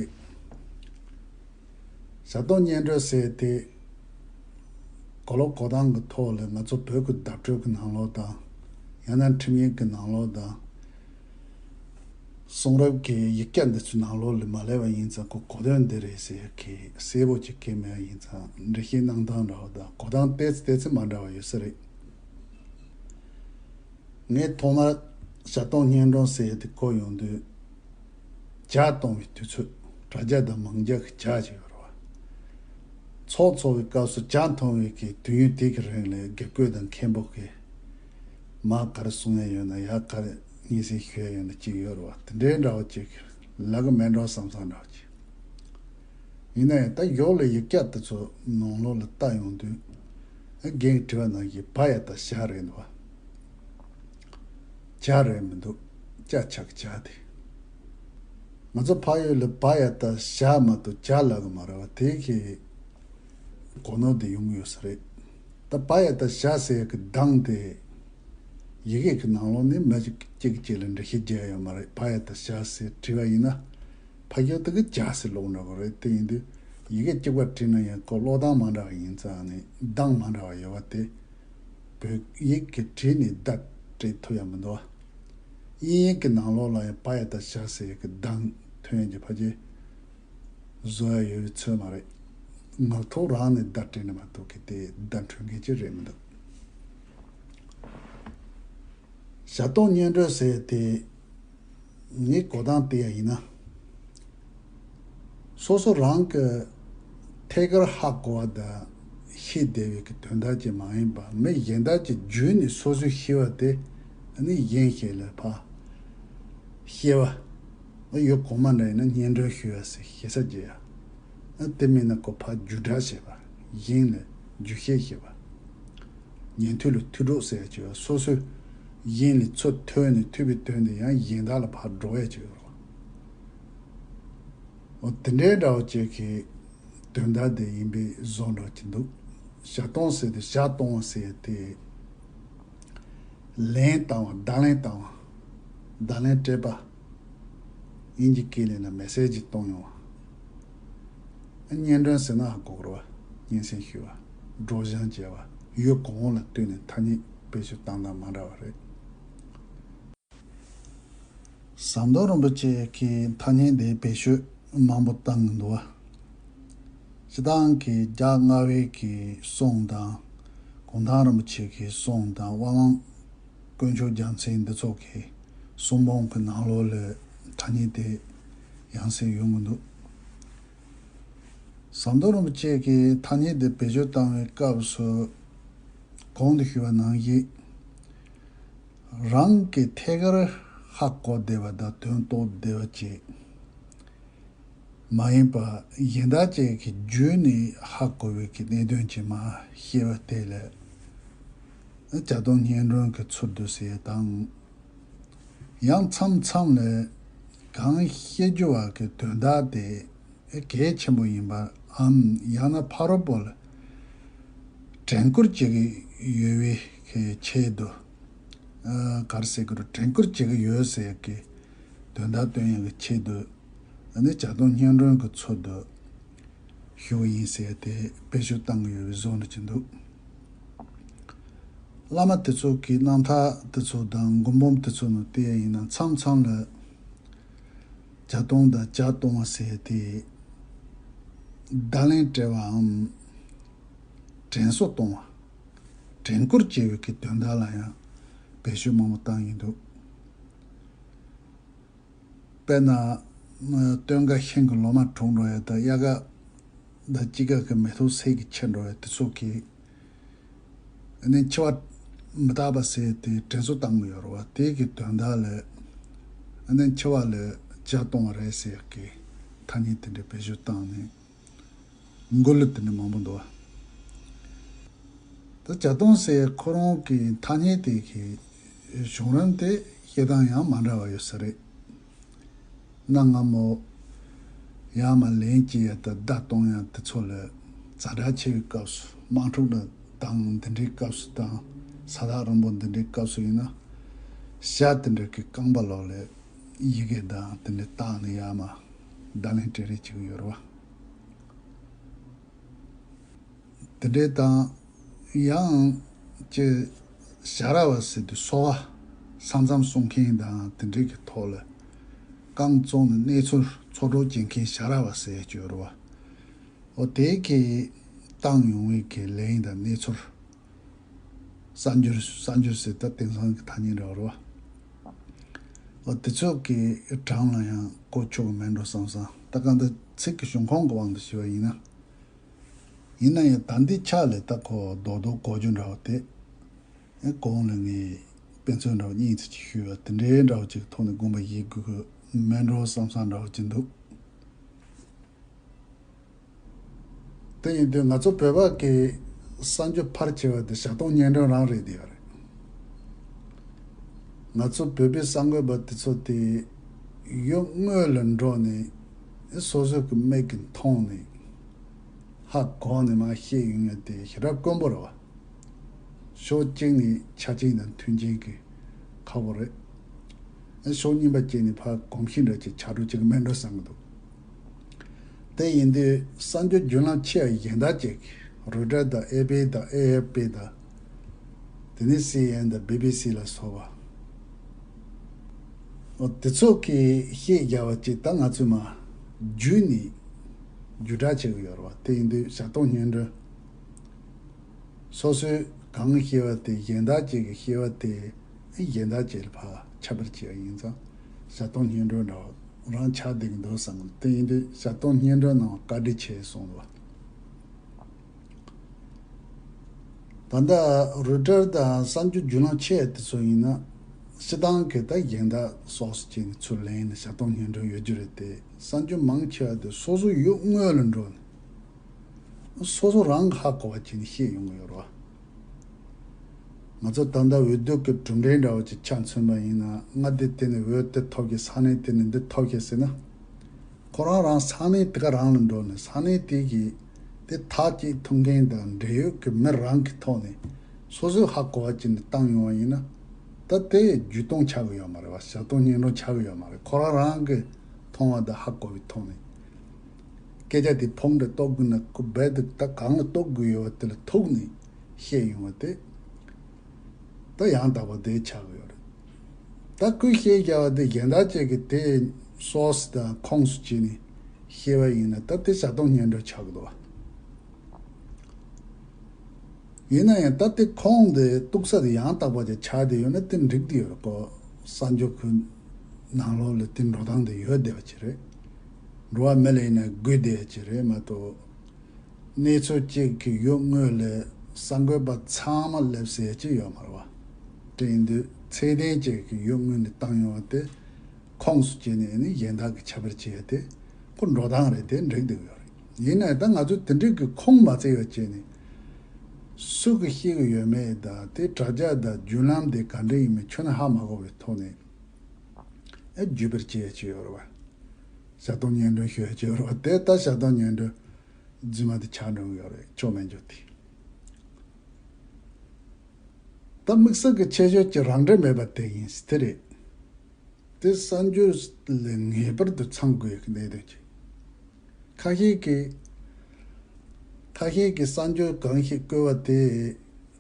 ཞལ་གདམས་སྙན་སྒྲོན་ཟེར་དེ། གོ་ལོག་གོ་ཐང་གི་ཐོག་ལ་ང་ཚོ་བོད་ཀྱི་བརྡ་སྤྲོད་ཀྱི་ནང་ལོགས་དང་། ཡང་ན་ཁྲིམས་ཡིག་གི་ནང་ལོགས་དང་། གསུང་རབ་ཀྱི་ཡིག་བརྒྱ་འདི་ཚོའི་ནང་ལོགས་ལ་མ་སླེབས་པ་ཡིན་ཙང་། ཁོ་གོ་དོན་འདི་རེད་ཟེར་གི་གསལ་པོ་ཅིག་གི་མེད་པ་ཡིན་ཙང་། འགྲེལ་བཤད་གནང་སྟངས་འདྲ་བོ་དང་གོ་སྟངས་ཏོག་ཙམ་ཏོག་ཙམ་མ་འདྲ་བ་ཡོད་ས་རེད། ངས་ཐོག་མར་ཞལ་གདམས་སྙན་སྒྲོན་ཟེར་ཡ་དེ་གོ་ཡོང་དུས། ཇ་གཏོང་བའི་དུས་ཚོད། དྲ་རྒྱ་དང་མང་ཇ་གི་ཇ་ཅིག་ཡོད་རེད་བ། ཚོགས་འཚོགས་པའི་སྐབས་སུ་ཇ་འཐུང་བའི་གི་དུས་ཡུན་དེ་གི་རིང་ལ་དགེ་བསྐོས་དང་མཁན་པོ་གིས་མར་ག་རེ་གསུང་ཡ་ཡོད་ན། ཡར་ག་རེ་སྙན་སེང་ཞུ་ཡ་ཡོད་ན་ཅིག་ཡོད་རེད་བ། དེ་འདྲའི་འདྲ་བོ་ཅིག་ལབ་གི་མེད་འགྲོ་བསམ་བསམ་འདྲ་བོ་ཅིག་ཡིན་ན་ཡང་ད་ཡོག་ལ་ཡིག་བརྒྱ་དེ་ཚོ་ནང་ལོགས་ལ་ལྟ་ཡོང་དུས། ཨ་རྒན་གྱིས་བྲིས་པ་ནང་བཞིན་བ་ཡ་བཏགས་བཞག་རེད་འདུག་བ། ཇ་རེད་མི་འདུག་ཅ་ཆ་གི་ཇ་དེ། ང་ཚོ་ཕ་ཡུལ་ལ་བ་ཡ་བཏགས་བཞག་མ་གཏོགས་ཇ་ལབ་གི་མ་རེད་བ། དེ་གི་གོ་ནོར་དེ་ཡོང་གི་ཡོད་ས་རེད། ད་བ་ཡ་བཏགས་བཞག་ཟེར་ཡ་གི་གདངས་དེ། ཡི་གེ་གི་ནང་ལོགས་ནས་མི་གཅིག་གཅིག་གཅིག་ལ་འགྲེལ་བཤད་རྒྱག་ཡ་ཡོད་མ་རེད། བ་ཡ་བཏགས་བཞག་ཟེར་བྲིས་པ་ཡིན་ན། ཕ་གི་དེ་གི་ཇ་ཟེར་ཀློག་འགྲོ་གི་རེད། དེ་ཡིན་དུས་ཡི་གེ་གཅིག་པ་བྲིས་ན་ཡང་ཁོ་ཀློག་སྟངས་མ་འདྲ་བ་ཡིན་ཙང་ནི་གདངས་མ་འདྲ་བ་ཡོད་པ་དེ། བོད་ཡིག་གི་བྲིས་ནས་བརྡ་སྤྲད་ཐུབ་ཡ་མི་འདུག་བ། དབྱིན་ཡིག་གི་ནང་ལོགས་ལ་ཡང་བ་ཡ་བཏགས་བཞག་ཟེར་ཡ་གི་གདངས་ཐོན་ཡ་གི་ཕ་གི་བཟོ་ཡ་ཡོད་པའི་ཚོད་མ་རེད། ངག་ཐོག་རང་ནས་བརྡ་སྤྲད་ནས་མ་གཏོགས་གི་དེ་བརྡ་འཕྲོད་མཁན་ཅིག་རེད་མི་འདུག་ཞལ་གདམས་སྙན་སྒྲོན་ཟེར་དེ་ངའི་གོ་སྟངས་དེ་ཡང་ཡིན་ན། སོ་སོ་རང་གི་ཐད་ཀར་ཧ་གོ་བ་དང་ཤེས་བདེ་བའི་གི་དོན་དག་ཅིག་མ་ཡིན་པ། མི་གཞན་དག་ཅིག་བརྒྱུད་ནས་སོ་སོས་ཤེས་པ་དེ་ནི་གཞན་ཞིག་ལ་ཕར་ཤེས་པ། ཡུལ་གོང་མ་འདྲ་ཡིན་ན་སྙན་སྒྲོན་ཞུ་བ་ཟེར། ཞེ་ས་བརྗོད་ཡ། དེ་མིན་ན་ཁོ་ཕར་བརྒྱུད་བསྒྲགས་བྱེད་པ། གཞན་ལ་བརྒྱུད་བཤད་བྱེད་པ། ཉན་ཐོས་ལ་ཐོས་གྲོགས་ཟེར་ཡ་ཅིག་ཡོད། སོ་སོས་གཞན་ལ་ཚུར་ཐོས་ནས་ཐོས་པའི་དོན་དེ་ཡང་གཞན་དག་ལ་ཕར་སྒྲོག་ཡ་ཅིག་ཡོད་རེད། འོ་དེ་འདྲའི་འདྲ་བོ་ཅིག་གི་དོན་དག་དེ་ཡིན་པའི་བཟོ་འདྲ་ཅིག་འདུག་ཞལ་གདམས་ཟེར་དེ་ཞལ་གཏོང་བ་ཟེར་དེ། ལན་བཏང་བ། བརྡ་ལན་བཏང་བ། བརྡ་ལན་སྤྲད་པ། དབྱིན་ཇི་སྐད་ལ་ན་མེ་སེ་ཇི་གཏོང་ཡོང་བ། སྙན་སྒྲོན་ཟེར་ན་ཧ་གོ་གི་རེད་བ། སྙན་སེང་ཞུ་བ། སྒྲོག་སྦྱང་བྱས་པ། ཡུལ་གང་བོ་ལ་ལྟོས་ནས་ཐ་སྙད་བེད་སྤྱོད་བཏང་སྟངས་མ་འདྲ་བ་རེད། ཟམ་གདོང་རིན་པོ་ཆེ་གིས་ཐ་སྙད་འདི་བེད་སྤྱོད་མང་པོ་བཏང་གི་འདུག་བ། སྤྱིར་བཏང་གི་རྒྱ་རྔ་བའི་གི་གསུང་དང་། གུང་ཐང་རིན་པོ་ཆེ་གི་གསུང་དང་། དབང་མང་དཀོན་མཆོག་རྒྱལ་མཚན་འདི་ཚོ་གི་གསུང་འབུམ་གི་ནང་ལོགས་ལ་ཐ་སྙད་དེ་ཡང་སེ་ཡོང་གི་འདུག་ཟམ་གདོང་རིན་པོ་ཆེ་གིས་ཐ་སྙད་དེ་བེད་སྤྱོད་བཏང་བའི་སྐབས་སུ། གོང་དུ་ཞུས་པ་ནང་བཞིན། རང་གི་ཐད་ཀར་ཧ་གོ་བདེ་བ་དང་དོན་རྟོགས་བདེ་བ་ཅིག་མ་ཡིན་པ། གཞན་དག་ཅིག་གིས་བརྒྱུད་ནས་ཧ་གོ་བའི་གི་གནད་དོན་ཅིག་མར་བཤད་པ་དེ་ལ་ཞལ་གདམས་སྙན་སྒྲོན་གྱི་ཚུལ་དུ་ཟེར་དང་། ཡང་མཚམས་མཚམས་ལ་གང་བཤད་རྒྱུ་བ་གི་དོན་དག་དེ། གལ་ཆེན་པོ་ཡིན་པའམ། ཡང་ན་ཕ་རོལ་པོ་ལ་དྲན་སྐུལ་བྱེད་ཀྱི་ཡོད་པའི་གི་ཆེད་དུ། ཨ། ག་རེ་ཟེར་དགོས་རེད། དྲན་སྐུལ་བྱེད་ཀྱི་ཡོད་ཟེར་གི་དོན་དག་སྟོན་ཡག་གི་ཆེད་དུ། ཨ་ནི་ཞལ་གདམས་སྙན་སྒྲོན་གྱི་ཚུལ་དུ་ཞུ་བ་ཡིན་ཟེར་ཏེ་བེད་སྤྱོད་བཏང་གི་ཡོད་པའི་བཟོ་འདྲ་ཅིག་འདུག་བླ་མ་དེ་ཚོ་གི་རྣམ་ཐར་དེ་ཚོ་དང་མགུར་འབུམ་དེ་ཚོ་ནང་བལྟས་ཡིན་ན། མཚམས་མཚམས་ལ་ཇ་གཏོང་དང་ཇ་གཏོང་བ་ཟེར་ཏེ། བརྡ་ལན་སྤྲད་པའམ། དྲན་གསོ་གཏོང་བ། དྲན་སྐུལ་བྱེད་པའི་གི་དོན་དག་ལ་ཡང་བེད་སྤྱོད་མང་པོ་བཏང་ཡིན་འདུག་དཔེར་ན། སྟོན་ཀ་ཤིང་གི་ལོ་མ་གྲུངས་འགྲོ་ཡ་དང་། དབྱར་ཀ་དང་དཔྱིད་ཀ་གི་མེ་ཏོག་ཚལ་གྱི་ཆད་འགྲོ་ཡ་དེ་ཚོ་གི། ཨ་ནི་འཆི་བ་མི་རྟག་པ་ཟེར་ཏེ་དྲན་གསོ་བཏང་གི་ཡོད་རེད་བ། དེ་གི་དོན་དག་ལ་ཨ་ནི་འཆི་བ་ལ་ཇ་གཏོང་བ་རེད་ཟེར་གི་ ཐ་སྙད་དེ་འདྲ་བེད་སྤྱོད་བཏང་ནས་མགོ་ལོག་དེ་འདྲ་མང་པོ་འདུག་བ། ད་བྱ་སྟོང་ཟེར་ཁོ་རང་གི་ཐ་སྙད་དེ་གི་བྱུང་རིམ་དེ་བཤད་སྟངས་ཡང་མ་འདྲ་བ་ཡོད་ས་རེད། གནའ་སྔ་མོ་ཡར་མར་ལན་སྐྱེལ་ཡ་དང་བརྡ་གཏོང་ཡ་དེ་ཚོ་ལ་ཛ་དྲག་ཆེ་བའི་སྐབས་སུ། དམག་འཁྲུག་དང་འདི་འདྲའི་སྐབས་སུ་དང་ས་ཐག་རིང་པོ་འདི་འདྲའི་སྐབས་སུ་ཡིན་ན། ཞྭ་དེ་འདྲ་གི་རྐང་པ་ལོག་ལ་ཡི་གེ་དང་དེ་འདྲ་བཏགས་ནས་ཡར་མར་བརྡ་ལན་སྤྲད་རེས་བྱེད་ཀྱི་ཡོད་རེད་བ། དེ་འདྲའི་དང་ཡང་ཅི། ཞ་ར་བ་ཟེར་དུས་སོ་པ་ས་མཚམས་སྲུང་མཁན་དང་དེ་འདྲའི་གི་ཐོག་ལ་རྐང་བཙུགས་ནས་གནས་ཚུལ་འཚོལ་སྒྲུབ་བྱེད་མཁན་ཞ་ར་བ་ཟེར་གྱི་ཡོད་རེད་བ། འོ་དེའི་གི་བཏང་ཡོང་བའི་གི་ལན་དང་གནས་ཚུལ། གསར་འགྱུར་གསར་འགྱུར་ཟེར་ད་དེང་སང་གི་ཐ་སྙད་འདྲ་བོ་རེད་བ། འོ་དེ་ཚོ་གི་གྲངས་ལ་ཡང་གོ་ཆོག་གི་མེད་འགྲོ་བསམ་བསམ། ད་གང་ལྟར་ཚིག་གི་བྱུང་ཁུངས་ཀྱི་དབང་དུ་ཞུས་པ་ཡིན་ན། ཡིན་ན་ཡང་ད་འདི་ཆ་ལས་ད་ཁོ་རྡོག་རྡོག་གོ་རྒྱུ་འདྲ་བོ་དེ། ཨེ་གོང་ལ་ངས་དཔེ་མཚོན་འདྲ་བོ་གཉིས་ཙམ་ཅིག་ཞུས་པ་དེ་འདྲའི་འདྲ་བོ་ཅིག་ཐོག་ནས་དགོངས་པ་བཞེས་དགོས་ཀྱི་མེད་འགྲོ་བསམ་བསམ་འདྲ་བོ་ཅིག་འདུག་དེ་ཡིན་དུས་ང་ཚོ་བོད་པ་གི་གསར་འགྱུར་ཕལ་ཆེ་བ་དེ་བྱ་སྟོང་སྙན་སྒྲོན་རང་རེད་བསྡད་ཡོད་རེད། ང་ཚོ་བོད་པའི་གསར་འགོད་པ་དེ་ཚོ་དེ་ཡུལ་དངོས་ལ་འགྲོ་ནས་སོ་སོ་གི་མིག་གིས་མཐོང་ནས་ཧ་གོ་ནས་མར་བཤད་ཡོང་ཡ་དེ་ཞེ་དྲག་དཀོན་པོ་རེད་བ། ཕྱོགས་གཅིག་ནས་ཆ་རྐྱེན་དང་མཐུན་རྐྱེན་གྱི་ཁག་པོ་རེད། ཕྱོགས་གཉིས་པ་གཅིག་ནས་ཕར་གོམས་གཤིས་འདྲ་ཅིག་ཆགས་འགྲོ་ཅིག་མེད་འགྲོ་བསམ་གྱི་འདུག་དེ་ཡིན་དུས་གསར་འགྱུར་བརྒྱུད་ལམ་ཆེ་བ་གཞན་དག་ཅིག་རོའི་ཊར་དང་ཨེ་ཕི་དང་ཨེ་ཨེཕ་པི་དང་། དེ་ནས་སི་ཨེན་ཨེན་དང་བི་བི་སི་ལ་སོགས་པ། འོ་དེ་ཚོ་གིས་བཤད་རྒྱག་པ་ཅིག་ད་ང་ཚོས་མར་བརྒྱུད་ནས་བརྒྱུད་བསྒྲགས་བྱེད་ཀྱི་ཡོད་རེད་བ། དེ་ཡིན་དུས་བྱ་སྟོང་སྙན་སྒྲོན། སོ་སོས་གང་བཤད་པ་དེ་གཞན་དག་ཅིག་གིས་བཤད་པ་དེ་གཞན་དག་ཅིག་ལ་ཕར་ཁྱབ་པར་བྱས་པ་ཡིན་ཙང་བྱ་སྟོང་སྙན་སྒྲོན་འདྲ་བོ་རང་ཆགས་བསྡད་ཀྱི་འདུག་བསམ་གི། དེ་ཡིན་དུས་བྱ་སྟོང་སྙན་སྒྲོན་ནང་བཀའ་འདྲི་བྱས་སོང་བ། ད་ལྟ་རོའི་ཊར་དང་གསར་འགྱུར་བརྒྱུད་ལམ་ཆེ་དེ་ཚོ་ཡིན་ན་སྤྱིར་བཏང་གི་ད་གཞན་དག་སོགས་སུ་བྱས་ནས་ཚུར་ལེན་ནས་བྱ་སྟོང་སྙན་སྒྲོན་ཡོད་རྒྱུ་རེད་དེ། གསར་འགྱུར་མང་ཆེ་བ་དེ་སོ་སོ་ཡུལ་དངོས་ལ་འགྲོ་ནས་སོ་སོ་རང་གི་ཧ་གོ་བ་བྱས་ནས་བཤད་ཡོང་གི་ཡོད་རེད་བ། ང་ཚོ་ད་ལྟ་འོས་བསྡུ་གི་གྲུབ་འབྲས་འདྲ་བོ་ཅིག་ཆ་མཚོན་པ་ཡིན་ན། མངའ་སྡེ་དེ་ནས་འོས་དེ་ཐོབ་ཀྱི། ས་གནས་དེ་ནས་འདི་ཐོབ་ཀྱི་ཟེར་ན། ཁོ་རང་རང་ས་གནས་དེ་ག་རང་ལ་འགྲོ་ནས་ས་གནས་དེ་གི་དེ་ཐག་གཅིག་ཐུག་མཁན་དང་འབྲེལ་ཡོད་ཀྱི་མི་རང་གི་ཐོག་ནས་སོ་སོས་ཧ་གོ་བ་ཅིག་ནས་བཏང་ཡོང་བ་ཡིན་ན། ད་དེ་བརྒྱུད་གཏོང་ཆགས་ཀྱི་ཡོད་མ་རེད་བ། བྱ་སྟོང་སྙན་སྒྲོན་ཆགས་ཀྱི་ཡོད་མ་རེད། ཁོ་རང་རང་གི་མཐོང་བ་དང་ཧ་གོ་བའི་ཐོག་ནས་སྐད་ཆ་དེ་ཕུང་འདྲ་གཏོགས་དགོས་ན་ཁོ་རྦད་དེ་ད་གང་ལ་གཏོགས་དགོས་ཡོད་པ་དེ་ལ་ཐུག་ནས་བཤད་ཡོང་བ་དེ། ད་ཡང་དག་པ་དེ་ཆགས་ཀྱི་ཡོད་རེད། ད་ཁོས་བཤད་རྒྱག་པ་དེ་གཞན་དག་ཅིག་གིས་དེ་སོ་སི་དང་ཁོངས་སུ་བྱས་ནས་བཤད་པ་ཡིན་ན། ད་དེ་བྱ་སྟོང་སྙན་སྒྲོན་ཆགས་ཀྱི་འདུག་བ། ཡིན་ན་ཡང་ད་དེ་ཁོངས་དེ་གཏུག་ས་དེ་ཡང་དག་པ་ཅིག་ཆགས་བསྡད་ཡོད་ན་དེ་འགྲིག་བསྡད་ཡོད་རེད་ཀོ། གསར་འགྱུར་ཁུལ་ནང་ལོགས་ལ་དེ་འགྲོ་སྟངས་དེ་ཡོད་བསྡད་པ་ཅིག་རེད། འགྲོ་བ་མི་ལ་ཡིན་ན་དགོས་བསྡད་ཡ་ཅིག་རེད་མ་གཏོགས། གནས་ཚུལ་གཅིག་གི་ཡུལ་དངོས་ལ་གསར་འགོད་པ་ཚང་མ་སླེབས་ཟེར་གྱི་ཡོད་མ་རེད་བ། དེ་ཡིན་དུས་ཚད་ལྡན་གཅིག་གི་ཡུལ་དངོས་ནས་བཏང་ཡོང་བ་དེ་ཁོངས་སུ་བྱས་ནས་ནི་གཞན་དག་གིས་ཁྱབ་པར་བྱེད་ཡ་དེ་ཁོ་འགྲོ་སྟངས་རེད། དེ་འགྲིག་བསྡད་ཡོད་རེད། ཡིན་ནའི་ད་ང་ཚོས་དེ་འགྲིག་གི་ཁུངས་མ་བཙལ་བ་བྱས་ནས་སུ་གིས་བཤད་གི་ཡོད་མེད་དང་དེ་དྲ་རྒྱ་དང་བརྒྱུད་ལམ་དེ་ག་འདྲ་ཡིན་མིན་ཁྱོན་ནས་ཧ་མ་གོ་བའི་ཐོག་ནས་ཨེ་བརྒྱུད་པར་བྱེད་ཡ་ཅིག་ཡོད་རེད་བ། བྱ་སྟོང་སྙན་སྒྲོན་ཞུ་ཡ་ཅིག་ཡོད་རེད་བ། དེ་ད་བྱ་སྟོང་སྙན་སྒྲོན་རྫུན་མ་དེ་ཆགས་འགྲོ་གི་ཡོད་རེད། ཆོ་མེད་འཇོག་དེ། ད་དམིགས་བསལ་གྱི་ཆེ་ཤོས་ཀྱི་རང་འགྲེལ་མེད་པ་དེ་ཡིན་དེ་རེད། དེ་གསར་འགྱུར་ལས་ངེས་པར་དུ་ཚང་དགོས་ཀྱི་གནད་དོན་ཅིག་ཁ་ཤས་ཀྱིས་ཁ་ཤས་ཀྱིས་གསར་འགྱུར་གང་ཞིག་བཀོད་པ་དེ་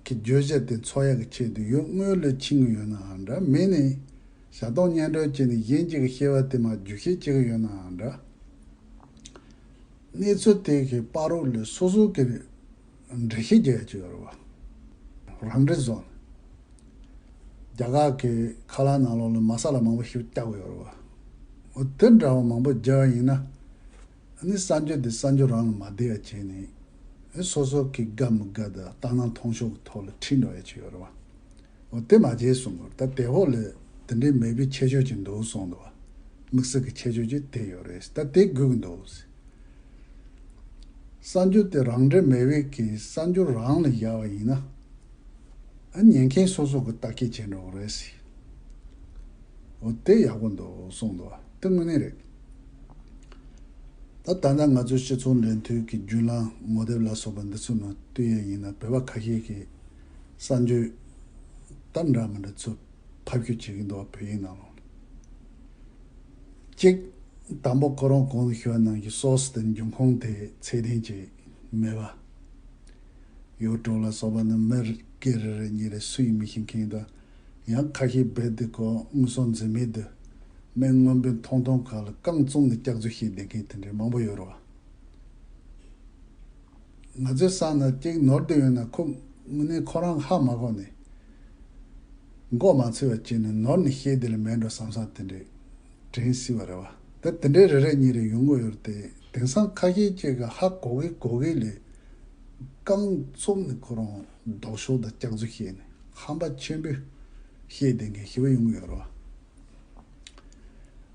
གི་བརྗོད་བྱ་དེ་འཚོལ་ཡག་གི་ཆེད་དུ་ཡུལ་དངོས་ལ་ཕྱིན་གྱི་ཡོད་ནའང་འདྲ། མིན་ནས་བྱ་སྟོང་སྙན་སྒྲོན་བྱས་ནས་གཞན་གཅིག་གིས་བཤད་པ་དེ་མར་བརྗོད་བཤད་བྱེད་ཀྱི་ཡོད་ནའང་འདྲ། གནས་ཚུལ་དེ་གི་བར་རོ་ལས་སོ་སོ་གི་འགྲེལ་བཤད་རྒྱག་ཡ་ཅིག་ཡོད་རེད་བ། རང་འགྲེལ་བཟོ་ནས། རྒྱ་གར་གྱི་ཁ་ལག་ནང་ལོགས་ལ་མ་ས་ལ་མང་པོ་ཞིག་བརྒྱབ་ཡོད་རེད་བ། འོ་དེ་འདྲ་བ་མང་པོ་བརྒྱབ་པ་ཡིན་ན། ཨ་ནི་གསར་འགྱུར་དེ་གསར་འགྱུར་རང་ལ་མ་བསྡད་པ་བྱས་ནས། ཨེ་སོ་སོ་གི་དགའ་མི་དགའ་དང་ལྟ་སྣང་མཐོང་ཕྱོགས་ཀྱི་ཐོག་ལ་ཁྲིད་འགྲོ་ཡ་ཅིག་ཡོད་རེད་བ། འོ་དེ་མ་བྱས་གསུང་དགོས་རེད། ད་དེ་འོག་ལ་དེ་འདྲའི་མེད་པའི་ཁྱད་ཆོས་ཅིག་འདུག་གསུངས་འདུག་བ། དམིགས་བསལ་གྱི་ཁྱད་ཆོས་ཅིག་དེ་ཡོད་རེད། ད་དེ་དགོས་ཀྱི་འདུག། གསར་འགྱུར་དེ་རང་འགྲེལ་མེད་པའི་གི་གསར་འགྱུར་རང་ལ་བཞག་པ་ཡིན་ན། ཨ་ཉན་མཁན་སོ་སོ་གི་ལྟ་སྐྱེལ་བྱེད་འགྲོ་གི་རེད་ཟེར། འོ་དེ་ཡག་པོ་འདུག་གསུངས་འདུག་བ། དེ་དངོས་གནས་རེད། ད་ད་ལྟ་ང་ཚོའི་སྤྱི་ཚོགས་འབྲེལ་མཐུད་ཀྱི་བརྒྱུད་ལམ་ངོ་དེབ་ལ་སོགས་པ་འདི་ཚོ་ནང་བལྟས་ཡས་ཡིན་ན། བོད་པ་ཁ་ཤས་ཀྱིས་གསར་འགྱུར་ད་འདྲ་མི་འདྲ་ཚོ་ཕབ་སྒྱུར་བྱེད་ཀྱི་འདུག་བ། བོད་ཡིག་ནང་ལོགས་ལ། གཅིག། དང་པོ་ཁོ་རང་གོང་དུ་ཞུས་པ་ནང་བཞིན་སོ་སོ་དེ་འབྱུང་ཁུངས་དེ་ཚད་ལྡན་ཅིག་མེད་པ། ཡུལ་གྲུ་ལ་སོགས་པ་ནི་མི་སྒེར་རེ་རེ་གཉིས་རེ་སུ་ཡིན་མི་ཤེས་མཁན་དང་། ཡང་ཁ་ཤས་རྦད་དེ་ཁོ་དངོས་ཟོག་འཛིན་མེད་དུ་སྨན་དངོས་པོའི་ཐོང་ཐོང་ཁ་ལ་རྐང་བཙུགས་ནས་སྐྱག་རྫུན་བཤད་བསྡད་མཁན་དེ་འདྲའི་མང་པོ་ཡོད་རེད་བ། ང་ཚོའི་བསམ་ན་གཅིག་ནོར་དེ་ཡོད་ན་ཁོ་དངོས་གནས་ཁོ་རང་ཧ་མ་གོ་ནས། མགོ་མ་ཚོས་པ་བྱས་ནས་ནོར་ནས་བཤད་དེ་ལས་མེད་འགྲོ་བསམ་བསམ་དེ་འདྲས་དྲན་སྲིད་པ་རེད་བ། ད་དེ་འདྲའི་རེ་རེ་གཉིས་རེ་ཡོང་གི་ཡོད་རེད་དེ། དེང་སང་ཁ་ཤས་ཅིག་གིས་ཧ་གོ་གི་གོ་གི་ལས་རྐང་བཙུགས་ནས་ཁོ་རང་ལྡོག་ཕྱོགས་དང་སྐྱག་རྫུན་བཤད་ནས་ཧམ་པ་ཆེན་པོས་བཤད་བསྡད་མཁན་ཞེ་པོ་ཡོང་གི་ཡོད་རེད་བ།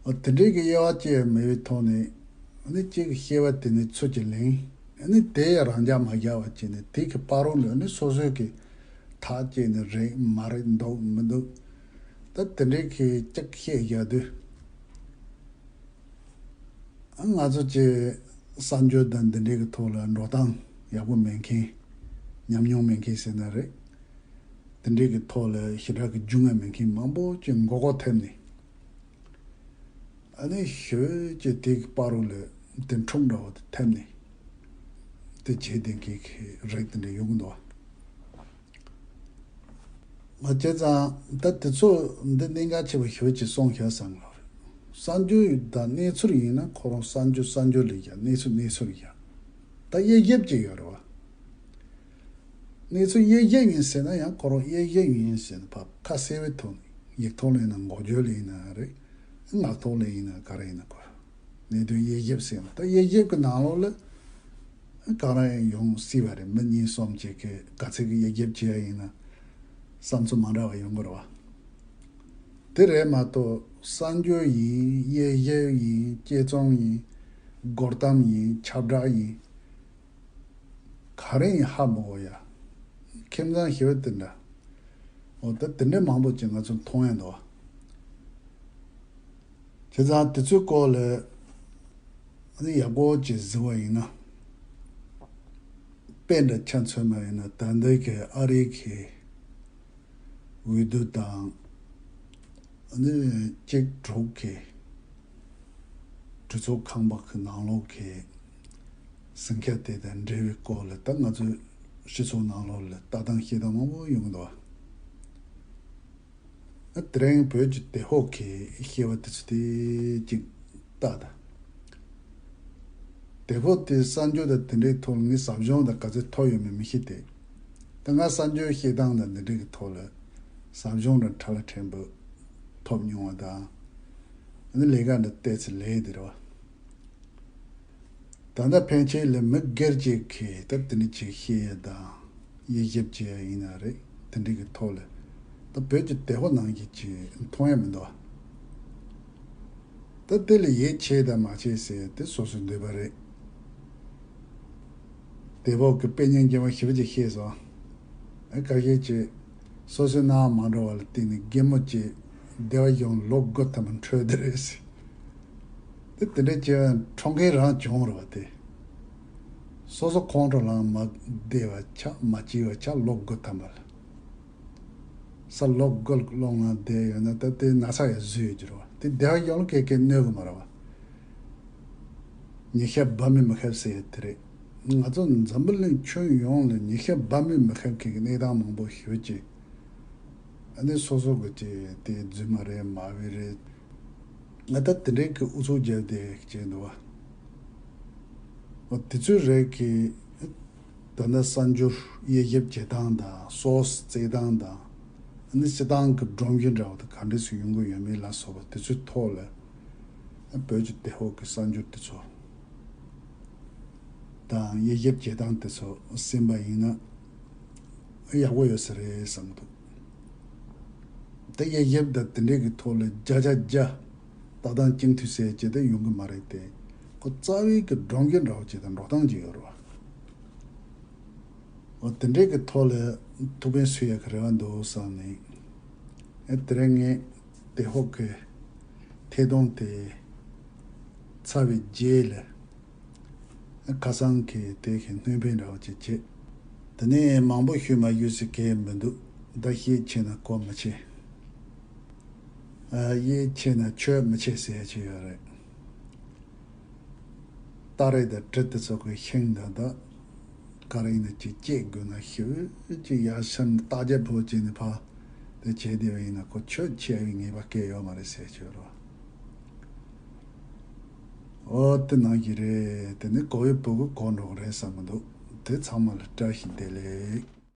འོ་དེ་འདྲའི་གི་དབྱེ་བ་བཅས་མེད་པའི་ཐོག་ནས། ཨ་ནི་གཅིག་གི་བཤད་པ་དེ་ནི་ཚུར་གྱིས་ལེན། ཨ་ནི་དེ་ཡང་རང་འཇགས་མ་བཞག་པ་བྱས་ནས་དེ་གི་བར་རོ་ལ་ནི་སོ་སོའི་གི་ཐག་བཅད་ནས་རེད་མ་རེད་འདུག་མི་འདུག་ད་དེ་འདྲའི་གི་གཅིག་བཤད་བཞག་དུས། ཨ་ང་ཚོ་ཀྱི་གསར་འགྱུར་དང་འདི་འདྲའི་གི་ཐོག་ལ་འགྲོ་སྟངས་ཡག་པོ་མེད་མཁན། ཉམས་མྱོང་མེད་མཁན་ཟེར་ན་རེད། དེ་འདྲའི་གི་ཐོག་ལ་ཞེ་དྲག་གི་རྒྱུས་མངའ་མེད་མཁན་མང་པོ་ཅིག་མགོ་སྐོར་ཐེབས་ནས། ཨ་ནི་ཞོལ་གྱི་དེ་གི་བར་རོ་ལ་དེ་འཁྲུག་འདྲ་བོ་དེ་ཐེབས་ནས། དེ་བྱས་དེ་གི་གི་རིགས་དེ་འདྲ་ཡོང་གི་འདུག་བ། མ་བྱས་ཙང་ད་དེ་ཚོ་འདི་གནད་འགག་ཆེ་བ་ཞོལ་གྱི་སོང་ཤག་བསམ་གི་རེད། གསར་འགྱུར་དང་གནས་ཚུལ་ཡིན་ན་ཁོ་རང་གསར་འགྱུར་གསར་འགྱུར་ལ་བཞག་གནས་ཚུལ་གནས་ཚུལ་ལ་བཞག་ད་དབྱེ་ཞིབ་ཅིག་ཡོད་རེད་བ། གནས་ཚུལ་དབྱེ་ཞིབ་ཡིན་ཟེར་ན་ཡང་ཁོ་རང་དབྱེ་ཞིབ་ཡིན་ཟེར་ན་ཕར་ཁ་གསལ་བའི་ཐོག་ནས་ཡིག་ཐོག་ལ་ཡིན་ན་འགོག་བརྗོད་ལ་ཡིན་ན་རེད། ངག་ཐོག་ལ་ཡིན་ན་ག་རེ་ཡིན་ན་ཁོ་གནད་དོན་དབྱེ་ཞིབ་ཟེར་ན། ད་དབྱེ་ཞིབ་ཀྱི་ནང་ལོགས་ལ་གང་རང་ཡང་ཡོང་སྲིད་པ་རེད། མི་གཉིས་གསུམ་ཅིག་གིས་ག་ཚད་ཀྱི་དབྱེ་ཞིབ་བྱེད་ཡ་ཡིན་ན་བསམ་ཚུལ་མ་འདྲ་བ་ཡོང་གི་རེད་བ། དེ་རེད་མ་གཏོགས་གསར་འགྱུར་ཡིན། དབྱེ་ཞིབ་ཡིན། དཔྱད་རྩོམ་ཡིན། རྒོལ་གཏམ་ཡིན། ཁྱབ་བསྒྲགས་ཡིན། ག་རེ་ཡིན་ཧ་མ་གོ་ཡ། ཁྱིམ་ཚང་ཞེ་པོ་དེ་འདྲ། འོ་ད་དེ་འདྲའི་མང་པོ་ཅིག་ང་ཚོ་མཐོང་ཡ་འདུག་བ། བྱས་ཙང་དེ་ཚོའི་སྐོར་ལ་ཨ་ནི་ཡག་པོ་ཅིག་གཟིགས་པ་ཡིན་ན། དཔེ་འདྲ་ཆ་མཚོན་པ་ཡིན་ན་ད་ལྟའི་གི་ཨ་རིའི་གི་འོས་བསྡུ་དང་། ཨ་ནི་གཅིག་དྲུག་གི་གྲོས་ཚོགས་ཁང་པ་གི་ནང་ལོགས་ཀྱི་ཟིང་ཆ་དེ་དང་འབྲེལ་བའི་སྐོར་ལ་ད་ང་ཚོའི་སྤྱི་ཚོགས་ནང་ལོགས་ལ་ལྟ་སྟངས་བཤད་སྟངས་མང་པོ་ཡོང་གི་འདུག་བ། ཨ་དེ་རིང་བོད་ཀྱི་དེ་ཧོ་གི་བཤད་པ་དེ་ཚོ་དེ་གཅིག་ལྟ་དང་། དེ་ཧོ་དེ་གསར་འགྱུར་དང་དེ་འདྲའི་ཐོག་ལ་ངས་ཟབ་སྦྱོང་དང་ག་ཚོད་ཐོབ་ཡོད་མེད་མི་ཤེས་ཏེ། ད་ང་གསར་འགྱུར་བཤད་སྟངས་དང་འདི་འདྲའི་གི་ཐོག་ལ་ཟབ་སྦྱོང་དང་ཕྲ་ལ་ཕྲན་བུ་ཐོབ་མྱོང་བ་དང་། ཨ་ནི་ལས་ཀ་འདི་བལྟས་ཚེ་ལས་དེ་རེད་བ། ད་ལྟ་ཕན་ཆད་ལ་མི་སྒེར་གཅིག་གིས་ད་དེ་འདྲ་ཅིག་བཤད་ཡ་དང་དབྱེ་ཞིབ་བྱེད་ཡ་ཡིན་ན་རེད། དེ་འདྲ་གི་ཐོག་ལ་ད་བོད་ཀྱི་དེ་ཧོ་ནང་བཞིན་ཅིག་མཐོང་ཡ་མི་འདུག་བ། ད་དེ་ལ་ཡིད་ཆེས་དང་མ་ཆེས་ཟེར་དེ་སོ་སོའི་འདོད་པ་རེད། དེ་ཧོ་གི་དཔེ་རྙིང་རྐྱང་པ་ཞེ་པོ་ཅིག་བཤད་སོང་། ཨ་ཁ་ཤས་ཀྱིས་སོ་སོའི་སྣང་བ་མ་འགྲོ་བ་ལ་བརྟེན་ནས་རྒན་མོ་གཅིག་སྡེ་བ་གཞུང་ལོ་དགུ་ཐམ་པ་འཁྲུལ་བསྡད་རེད་ཟེར། དེ་དེ་འདྲ་བྱས་པ་ཁྲོམ་མཁན་རང་བྱུང་རེད་བ་དེ། སོ་སོ་ཁོང་ཁྲོ་ལངས་མ་བསྡད་པ་ཆགས་མ་བྱས་པ་ཆགས་ལོ་དགུ་ཐམ་པ་ལ། ས་ལོ་དགུ་ལོ་ལངས་བསྡད་ཡོད་ན་ད་དེ་ན་ཚ་ཡང་བཟོས་ཡོད་ཀྱི་རེད་བ། དེ་སྡེ་བ་གཞུང་ལ་སྐད་སྐད་གནོད་གི་མ་རེད་བ། ཉི་ཤར་བབ་མེད་མི་ཤར་ཟེར་ཡ་དེ་རེད། ང་ཚོ་འཛམ་བུ་གླིང་ཁྱོན་ཡོངས་ལ་ཉི་ཤར་བབ་མེད་མི་ཤར་མཁན་གྱི་གནས་སྟངས་མང་པོ་ཞེ་པོ་ཅིག་ཨ་ནི་སོ་སོ་གི་ཅིག་དེ་རྫུན་མ་རེད་མ་བི་རེད། ང་ད་དེ་འདྲའི་གི་ཨུ་ཚུགས་རྒྱབ་བསྡད་བྱས་འདུག་བ། འོ་དེ་ཚོའི་རིགས་ཀྱི་ད་ལྟ་གསར་འགྱུར་དབྱེ་ཞིབ་བྱེད་སྟངས་དང་སོ་སོ་བཙལ་སྟངས་དང་། ཨ་ནི་སྤྱིར་བཏང་གི་སྒྲོམ་གཞི་འདྲ་བོ་དེ་ག་འདྲས་སུ་ཡོང་གི་ཡོད་མེད་ལ་སོགས་པ་དེ་ཚོའི་ཐོག་ལ། བོད་ཀྱི་དེ་ཧོ་གི་གསར་འགྱུར་དེ་ཚོ་དང་དབྱེ་ཞིབ་བྱེད་སྟངས་དེ་ཚོ་ཟིན་པ་ཡིན་ན་ཡག་པོ་ཡོད་ས་རེད་བསམ་གྱི་འདུག་ད་དབྱེ་ཞིབ་དང་དེ་འདྲས་ཀྱི་ཐོག་ལ་བརྒྱ་ཆ་བརྒྱ་ ལྟ་སྟངས་བཅིངས་འཐུས་ཟེར་ཅིག་དེ་ཡོང་གི་མ་རེད་དེ། ཁོ་རྩ་བའི་གི་སྒྲོམ་གཞི་འདྲ་བོ་ཅིག་དང་འགྲོ་སྟངས་ཅིག་ཡོད་རེད་བ། འོ་དེ་འདྲའི་གི་ཐོག་ལ་ཐུགས་ཕན་གསོས་ཡ་གི་རེ་བ་འདུག་བསམ་ནས། ཨེ་དེ་རིང་ངས་དེ་ཧོག་གི་ཐད་གཏོང་དེ་ཚར་བའི་རྗེས་ལ། ཁ་སང་གི་དེ་གི་སྣོན་པ་འདྲ་བོ་ཅིག་བྱས། དེ་ནས་མང་པོ་ཞུས་མ་ཞུས་ཟེར་གི་མི་འདུག་ད་ཤེད་ཆེ་ན་གོ་མི་ཆེ། ཨ། ཡིད་ཆེ་ན་ཆོད་མི་ཆེ་ཟེར་ཡ་ཅིག་ཡོད་རེད། སྟ་རེ་དང་གྲི་དེ་ཚོ་གི་ཤིང་དང་། ད་ག་རེ་ཡིན་ན་ཅིག་བཅད་དགོས་ན་ཞེ་པོ་ཅིག་ཡ་ཤམ་རྟ་རྒྱབ་པོ་བྱས་ནས་ཕར་དེ་བྱས་བསྡད་པ་ཡིན་ན་ཁོ་ཆོད་ཆེ་བའི་ངེས་པ་གང་ཡང་ཡོད་མ་རེད་ཟེར་ཡ་ཅིག་ཡོད་རེད། འོ་དེ་ནང་བཞིན་རེད། དེ་ནི་གོ་བའི་བུ་གུ་གོ་འགྲོ་གི་རེད་བསམ་གི་འདུག་དེ་ཚང་མ་ལ་བཀྲ་ཤིས་བདེ་ལེགས།